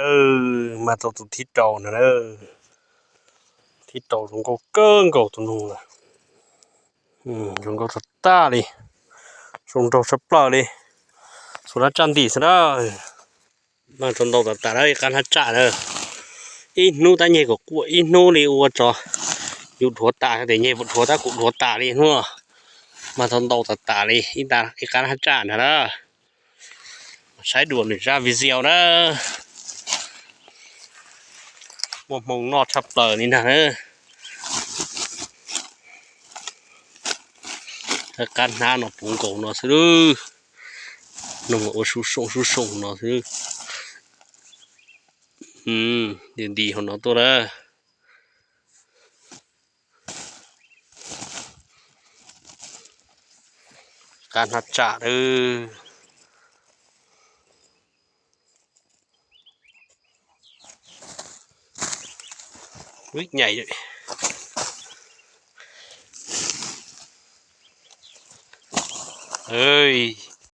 ເອີ ມາໂຕ ໂຕທີ່ເກົ້ານະເດີ ທີ່ເກົ້າ ໂຕເກົ່າເກີນເກົ່າໂຕໜຶ່ງລະ ອືມ ໂຕເກົ່າຕາຕາເລີຍ ໂຕເກົ່າສະເປີເລີຍ ສຸລະຈັນດີຊະເດີ ມາໂຕຕາຕາເດີ ການຮັດຈາເດີ ອີໜູຕາເຍກວ່າ ອີໜູລີອວດຈໍ ຢູ່ທົ່ວຕາ ແຕ່ເຍກທົ່ວຕາ ກຸທົ່ວຕາລີເນາະ ມາໂຕຕາຕາເລີຍ ອີຕາ ອີການຮັດຈານະເດີ ໃຊ້ດ່ວນນີ້ຈ້າ ວິເຊວເດີ ບໍ່ມົງນອດທັບເປີນີ້ນະເດີ ການໜາເນາະ ປຸງໂກເນາະ ຊື່ ໜຸ່ງໂອຊູສົ່ງຊູສົ່ງເນາະ ຊື່ ອືມ ດີໆ ເຮົາເນາະ ໂຕເດີ ການຮັດຈາເດີ ອຸ້ຍ ໃຫຍ່ເດ ເອີຍ.